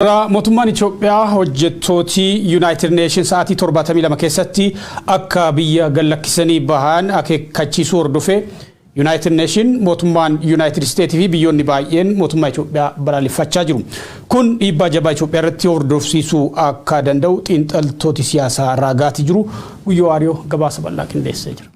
Mootummaan Itoophiyaa hojjettooti United Nations sa'aatii 72 keessatti akka biyya gallakkisanii bahan akeekkachiisuu hordofee, United Nation, mootummaan United States fi biyyoonni baay'een mootummaa Itoophiyaa balaaleffachaa jiru. Kun dhiibbaa jabaa Itoophiyaa irratti hordofsiisuu akka danda'u xiinxaltooti siyaasaa raagaatii jiru. Guyyoo Waariyoo gabaasa bal'aa qindeessee jira.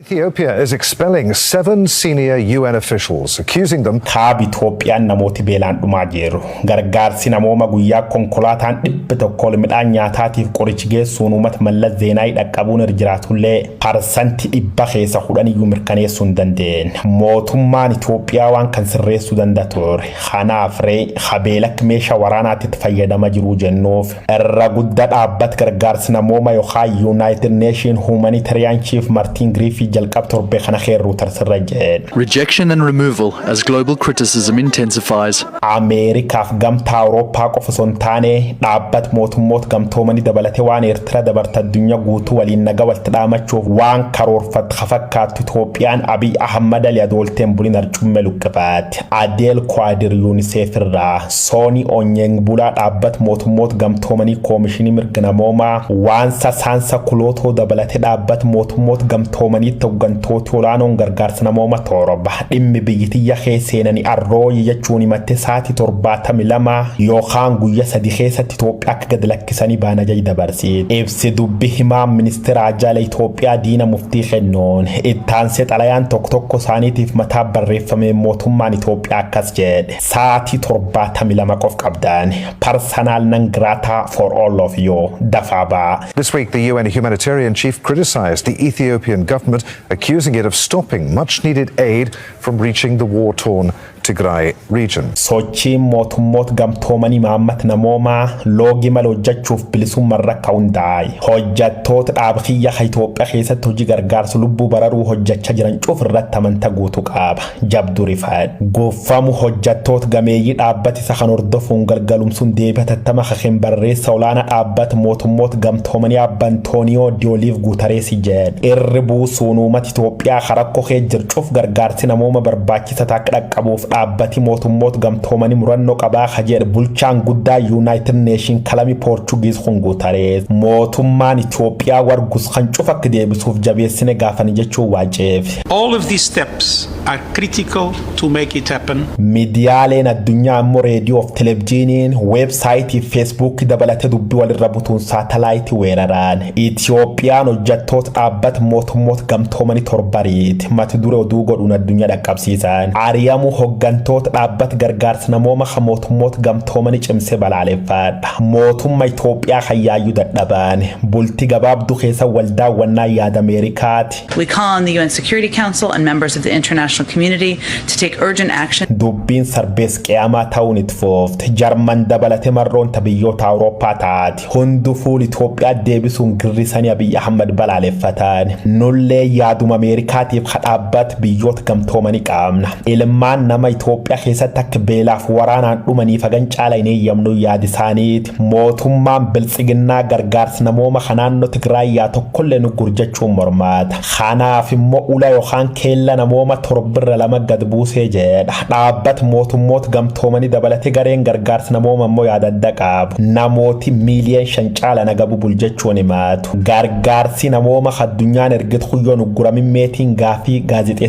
Ethiopia is expelling seven senior UN officials, accusing them Kaaba Itoophiyaan namooti beelaan dhumaa jiru. Gargaarsi namooma guyyaa konkolaataan 100 ol midhaan nyaataatiif qorichi geessuun uummata Mallas Zeenaayii dhaqqabuun irra jiraatullee, 100% keessa 10 iyyuu mirkaneessuu hin dandeenye. Mootummaan Itoophiyaa waan kan sirreessuu danda'a ture. Kanaaf ree habeelakka meeshaa waraanaatti itti fayyadama jiruu jennuuf irra guddaa dhaabbata gargaarsi namooma yookaan United Nation Humanitarian Chief Martin Griffith jalqab torbee kana keerruu tarsirra jedhe. Rejection and removal as global criticism intensifies. Ameerikaaf Gamtaa Awurooppaa qofa osoo hin taane, dhaabbata Mootummoota Gamtoomanii dabalatee waan Eertira dabarte addunyaa guutuu waliin nagaa walitti dhaamachuuf waan karoorfatte fakkaattu Itoophiyaan Abiy Ahmad Ali adoolteen bulin arcumme luqqifaati. Adeel Kwaadir UNICEF irraa, Soonii Onyengbulaa dhaabbata Mootummoota Gamtoomanii Koomishinii Mirga Namoomaa, waan sasaansa kulootoo dabalatee dhaabbata Mootummoota Gamtoomaniitti hooggantooti olaanoon gargaarsa namooma 7 dhimmi biyyitiyya seenanii arrooyi jechuun himatte sa'aatii 72 yookaan guyya 3 keessatti Itoophiyaa akka gad lakkisanii baan ajaja dabarsiite. Ibsi dubbi himaa ministeera ajaala Itoophiyaa Diina Muftii kennuun ittaansee xalayaan tokko tokko isaaniitiif mataa barreeffame mootummaan Itoophiyaa akkas jedhe: "Sa'aatii 72 qof qabdan, persona non grata for all of you, dafaa baa." This week, the UN humanitarian chief criticized the Ethiopian government, accusing it of stopping much needed aid from reaching the war torn Tigray region. Sochiin Mootummoota Gamtoomanii maammata namoomaa loogii mala hojjechuuf bilisummaa akka hundaa'e hojjettoota dhaaba kiyya Itoophiyaa keessatti hojii gargaarsa lubbuu bararuu hojjechaa jiran cuuf irratti amantaa guutuu qaba. Jabduu rifaadha. Goffamu hojjettoota gameeyyii dhaabbata isa kan hordofuun galgalumsuun deebii hatattama kakeen barreessa olaanaa dhaabbata Mootummoota Gamtoomanii Abba Antooniyoo Diyooliif Guutareesi jedhe. Irri buusuun uummata Itoophiyaa karakkoo kee jircuuf gargaarsi namooma barbaachisa akka dhaqqabuuf dhaabbati Mootummoota Gamtoomanii murannoo qabaa jedhe bulchaan guddaa United Nation kalami Poorchugiis kun Guutarees. Mootummaan Itoophiyaa wargus kan cufa akka deebisuuf jabeessine gaafani jechuun waaceef. All of these steps are critical to make it happen. Miidiyaaleen addunyaa immoo reediyoo fi televezyiiniin, weebsaayitii fi Feesbuukii dabalatee dubbii walirra butuun saatalaayitii weeraraan Itiyoophiyaan hojjettoota dhaabbata Mootummoota Gamtoomanii torbariiti mati dure oduu godhuun addunyaa dhaqqabsiisan. Ari'amuu hooggantoota dhaabbata gargaarsa namooma kan Mootummoota Gamtoomanii cimsee balaaleffadha. Mootummaa Itoophiyaa kayyaayyuu dadhaban bultii gabaabduu keessa waldaawwannaa yaada Ameerikaati. We call on the UN Security Council and members of the international community to take urgent action. Dubbiin sarbees qiyaamaa ta'uun itti foofte. Jarman dabalate marroon biyyoota Awurooppaa taate hundu fuul Itoophiyaa deebisuun girrisanii Abiy Ahmad balaaleffatan. Nullee yaaduma Ameerikaatiif kadhaabbat biyyoota gamtoomanii qabna. Ilmaan nama Itoophiyaa keessatti akka beelaaf waraanaan dhumaniif hagan caala hin eeyyamnu yaad isaaniiti. Mootummaan biltsiginnaa gargaarsa namooma kan naannoo Tigraay yaa tokkollee nu gurjachuun mormaata. Kanaaf immoo ula yookaan keella namooma torbirra lama gad buusee jedha. Dhaabbata Mootummoota Gamtoomanii dabalatee gareen gargaarsa namooma immoo yaada adda qabu. Namooti miiliyoon 5 caala nagabu buljechuun himatu. Gargaarsi namooma addunyaan ergitu kuyyoon ugguramin meetiin gaafii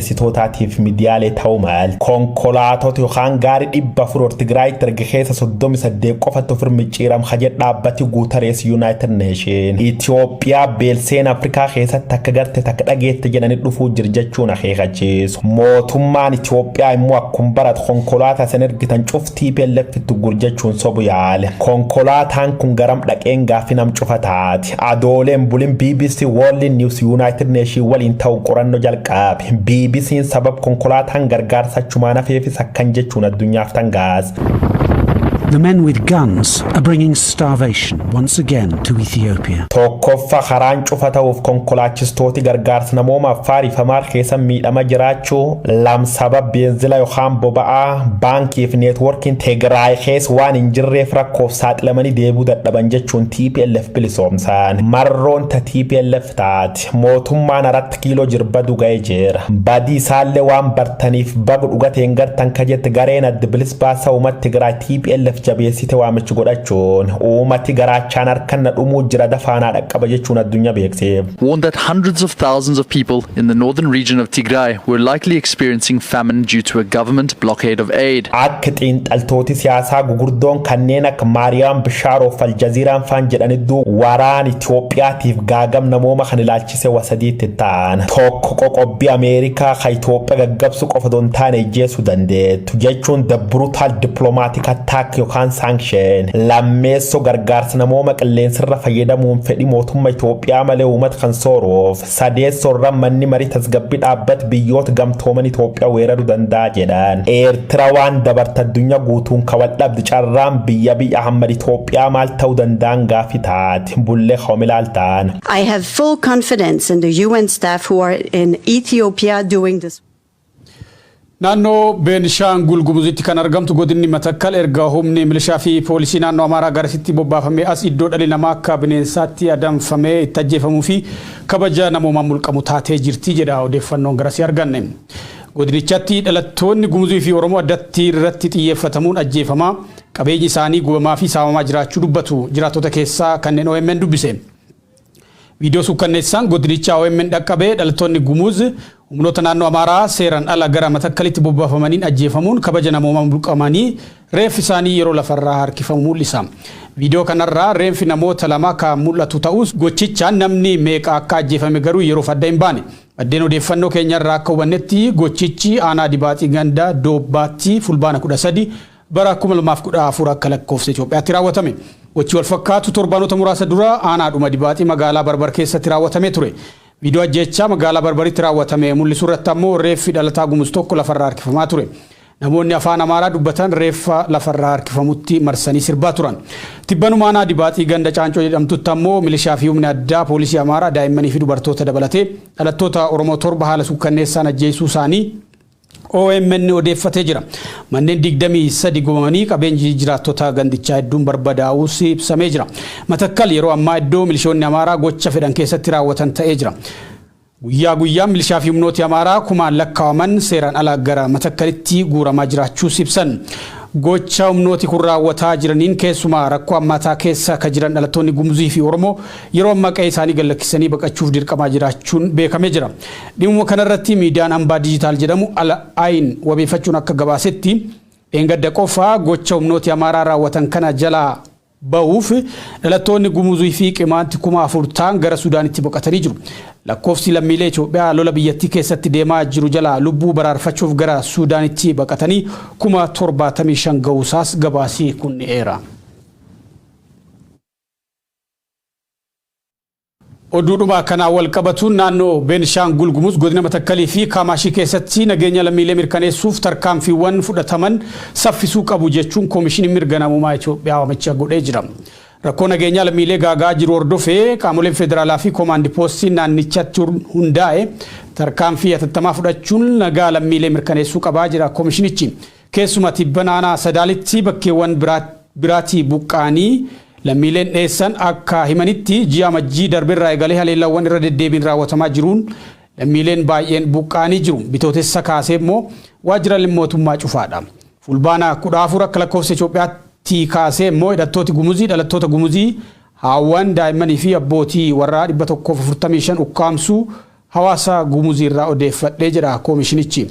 gaazexeessitootaatiif miidiyaalee ta'uu maal. Konkolaatota yookaan gaarii 400 Tigraayitti erge keessa 38 qofatti ofir micciiram haje dhaabbati Guutarees United Nation. Itoophiyaa beelseen Afrikaa keessatti akka garte takka dhageette jedhanii dhufuu jir jechuun akeekachiisu. Mootummaan Itoophiyaa immoo akkuma baratu konkolaataa san ergitan cuftii TPLF itti gurjachuun sobu yaale. Konkolaataan kun garam dhaqeen gaafii nam cufa taati. Adooleen bulin BBC World News United Nation waliin ta'u qorannoo jalqabe. BBC'n sabab konkolaataan gargaarsa achumaan hafeefis akkan jechuun addunyaaf tangaas. The men with guns are bringing starvation once again to Ethiopia. Tokkoffaa, karaan cufa ta'uuf konkolaachistooti gargaarsa namooma Affaarii fi Amaar keessa miidhama jiraachuu. Lam, sabab beenzila yookaan boba'aa baankii fi neetworkiin Tigraay keessa waan hin jirreef rakkoof saaxilamanii deebuu dadhaban jechuun TPLF bilisoomsaan. Marroon ta TPLF taati. Mootummaan aratti kiiloo jirbadu ga'ee jira. Badii isaallee waan bartaniif bagu dhugateen gartan kajette gareen adda bilis baasa uummata Tigraay TPLF. TPLF jabeessite waamichi godhachuun uummati garaachaan harkanna dhumuu jira, dafaanaa dhaqqaba jechuun addunyaa beekseef. Warned that hundreds of thousands of people in the northern region of Tigray were likely experiencing famine due to a government blockade of aid. Akka xiinxaltooti siyaasaa gugurdoon kanneen akka Maariyaam Bishaaroof Aljaziiraan faan jedhanidduu, waraan Itoophiyaatiif gaagam namooma kan ilaalchise wasadiitti ta'an. Tokko, qoqobbii Ameerikaa ka Itoophiyaa gaggabsu qofa don taane ijjeessuu dandeettu jechuun, the brutal diplomatic attack yookaan sanction. Lammeessoo, gargaarsa namooma qilleensarra fayyadamuun fedhii mootummaa Itoophiyaa malee uummata kan sooruuf. Sadeessoorra, manni marii tasgabbii dhaabbata Biyyoota Gamtooman Itoophiyaa weeraruu danda'a jedhan. Eertira waan dabarte addunyaa guutuun kawal dhabdi, carraan biyya Abiy Ahmad Itoophiyaa maal ta'uu danda'an gaafii taate bullee hawam ilaaltaan. I have full confidence in the UN staff who are in Ethiopia doing this. Naannoo Beenishaangul Gumuzitti kan argamtu godinni Matakkal erga humni milishaa fi poolisii naannoo Amaaraa garasitti bobbaafamee as iddoo dhalli namaa akka bineensaatti adamfamee itti ajjeefamuu fi kabaja namoomaa mulqamu taatee jirti jedha odeeffannoon garasii arganne. Godinichatti dhalattoonni Gumuzii fi Oromoo addatti irratti xiyyeeffatamuun ajjeefamaa, qabeenyi isaanii gubamaa fi saamamaa jiraachuu dubbatu jiraattota keessaa kanneen OMN dubbise. Viidiyoo suukkanneessaan godinichaa OMN dhaqqabee dhalattoonni Gumuz humnoota naannoo Amaaraa seeraan ala gara Matakkalitti bobbaafamaniin ajjeefamuun kabaja namoomaa mulqamanii reeffi isaanii yeroo lafarraa harkifamu mul'isa. Viidiyoo kanarraa reenfi namoota lama kan mul'atu ta'us, gochichaan namni meeqa akka ajjeefame garuu yeroof adda hin baane. Maddeen odeeffannoo keenyarraa akka hubannetti, gochichi aanaa Dibaaxii ganda Doobbaatti Fulbaana 13 bara 2014 akka lakkoofsa Itoophiyaatti raawwatame. Gochi wal fakkaatu torbaanota muraasa dura aanaadhuma Dibaaxii magaalaa Barbar keessatti raawwatamee ture. Viidiyoo ajjechaa magaalaa Barbaritti raawwatame mul'isu irratti ammoo reeffi dhalataa Gumuz tokko lafarraa harkifamaa ture. Namoonni afaan Amaaraa dubbatan reeffa lafarraa harkifamutti marsanii sirbaa turan. Tibbanuma aanaa Dibaaxii ganda Caancoo jedhamtutti ammoo milishaa fi humni addaa poolisii Amaaraa daa'immanii fi dubartoota dabalatee dhalattoota Oromoo torba haala suukkanneessaan ajjeesuu isaanii OMN odeeffatee jira. Manneen 23 gubamanii qabeenyi jiraattota gandichaa hedduun barbadaa'uus ibsamee jira. Matakkal yeroo ammaa iddoo milishoonni Amaaraa gocha fedhan keessatti raawwatan ta'ee jira. Guyyaa guyyaan milishaa fi humnooti Amaaraa kumaan lakkaa'aman seeraan ala gara Matakkalitti guuramaa jiraachuus ibsan. Gocha humnooti kun raawwataa jiraniin keessumaa rakkoo hammaataa keessa akka jiran dhalattoonni Gumuzii fi Oromoo yeroo ammaa qe'ee isaanii gallakkisanii baqachuuf dirqamaa jiraachuun beekamee jira. Dhimma kanarratti miidiyaan Hambaa Diijitaal jedhamu Ala Ayin wabeeffachuun akka gabaasetti, dheengadda qofaa gocha humnooti Amaaraa raawwatan kana jalaa bahuuf dhalattoonni Gumuzii fi Qimaanti 4000 ta'an gara Sudaanitti baqatanii jiru. Lakkoofsi lammiilee Itoophiyaa lola biyyattii keessatti deemaa jiru jalaa lubbuu baraarfachuuf gara Sudaanitti baqatanii 75,000 gahuusaas gabaasii kun ni eera. Oduudhuma kanaan wal qabatuun, naannoo Beenishaangul Gumuz godina Matakkalii fi Kaamaashii keessatti nageenya lammiilee mirkaneessuuf tarkaanfiiwwan fudhataman saffisuu qabu jechuun Koomishiniin Mirga Namummaa Itoophiyaa waamicha godhee jira. Rakkoo nageenyaa lammiilee gaagaa jiru hordofee qaamoleen federaalaa fi koomaandi poostiin naannichatti hundaa'e tarkaanfii hatattamaa fudhachuun nagaa lammiilee mirkaneessuu qabaa jira koomishinichi. Keessuma tibbana aanaa Sadaalitti bakkeewwan biraatii buqqaanii lammiileen dheessan akka himanitti, ji'a Amajjii darbeerraa eegalee haleellawwan irra deddeebiin raawwatamaa jiruun lammiileen baay'een buqqaanii jiru. Bitootessa kaasee immoo waajjiraaleen mootummaa cufaadha. Fulbaana 14 akka lakkoofsa Itoophiyaatti kaasee immoo hidhattooti Gumuzii dhalattoota Gumuzii haawwan, daa'immanii fi abbootii warraa 145 ukkaamsuu hawaasa Gumuzii irraa odeeffadhee jedha koomishinichi.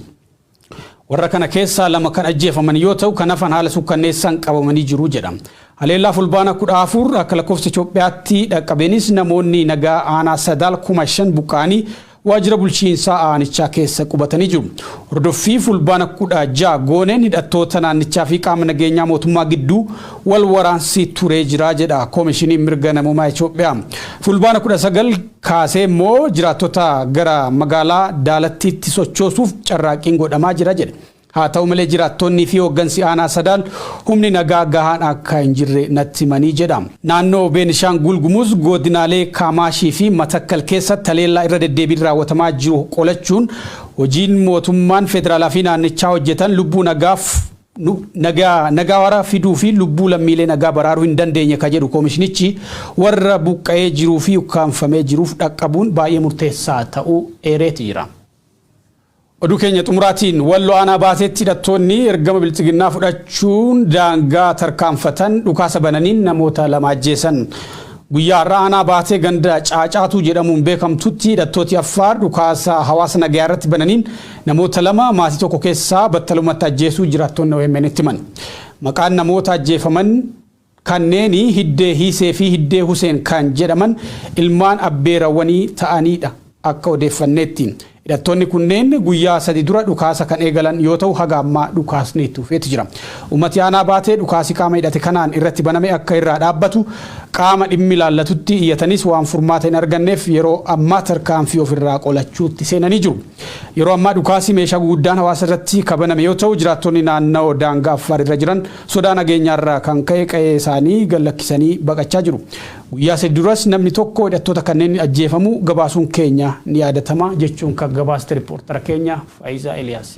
Warra kana keessaa lama kan ajjeefaman yoo ta'u, kan hafan haala suukkanneessaan qabamanii jiru jedha. Haleellaa Fulbaana 14 akka lakkoofsa Itoophiyaatti dhaqqabeenis namoonni nagaa aanaa Sadaal 5000 buqqa'anii waajjira bulchiinsaa aanichaa keessa qubatanii jiru. Hordoffii Fulbaana 16 gooneen hidhattoota naannichaa fi qaama nageenyaa mootummaa gidduu wal waraansi turee jira jedha Koomishiniin Mirga Namummaa Itoophiyaa. Fulbaana 19 kaasee immoo jiraattota gara magaalaa Daalattiitti sochoosuuf carraaqqiin godhamaa jira jedhe. Haa ta'u malee, jiraattonnii fi hooggansi aanaa Sadaal humni nagaa gahaan akka hin jirre natti himanii jedha. Naannoo Beenishaangul Gumuz godinaalee Kaamaashii fi Matakkal keessatti haleellaa irra deddeebiin raawwatamaa jiru qolachuun hojiin mootummaan federaalaa fi naannichaa hojjetan lubbuu nagaaf nagaa nagaa wara fiduu fi lubbuu lammiilee nagaa baraaruu hin dandeenye ka jedhu koomishinichi, warra buqqa'ee jiruu fi ukkaamfamee jiruuf dhaqqabuun baay'ee murteessaa ta'uu eereeti jira. Oduu keenya xumuraatiin, Walloo aanaa Baateetti hidhattoonni ergama Bilxiginnaa fudhachuun daangaa tarkaanfatan dhukaasa bananiin namoota lama ajjeesan. Guyyaa har'aa aanaa Baatee ganda Caacaatuu jedhamuun beekamtutti hidhattooti Affaar dhukaasa hawaasa nagayaa irratti bananiin namoota lama maatii tokko keessaa battalumatti ajjeesuu jiraattonni OMN itti himan. Maqaan namoota ajjeefaman kanneeni Hiddee Hiisee fi Hiddee Huseen kan jedhaman ilmaan abbeerawwanii ta'aniidha akka odeeffanneetti. Hidhattoonni kunneen guyyaa 3 dura dhukaasa kan eegalan yoo ta'u, haga ammaa dhukaasni itti fufeeti jira. Uummati aanaa Baatee dhukaasi qaama hidhate kanaan irratti baname akka irraa dhaabbatu qaama dhimmi ilaallatutti iyyatanis waan furmaata hin arganneef yeroo ammaa tarkaanfii ofirraa qolachuutti seenanii jiru. Yeroo ammaa dhukaasi meeshaa guguddaan hawaasa irratti kabaname yoo ta'u, jiraattonni naannoo daangaa Affaar irra jiran sodaa nageenyaarraa kan ka'e qa'ee isaanii gallakkisanii baqachaa jiru. Guyyaa 3 duras namni tokko hidhattoota kanneen ajjeefamu gabaasuun keenya ni yaadatama jechuun kan gabaaste rippoortara keenya Faayisaa Eliyaas.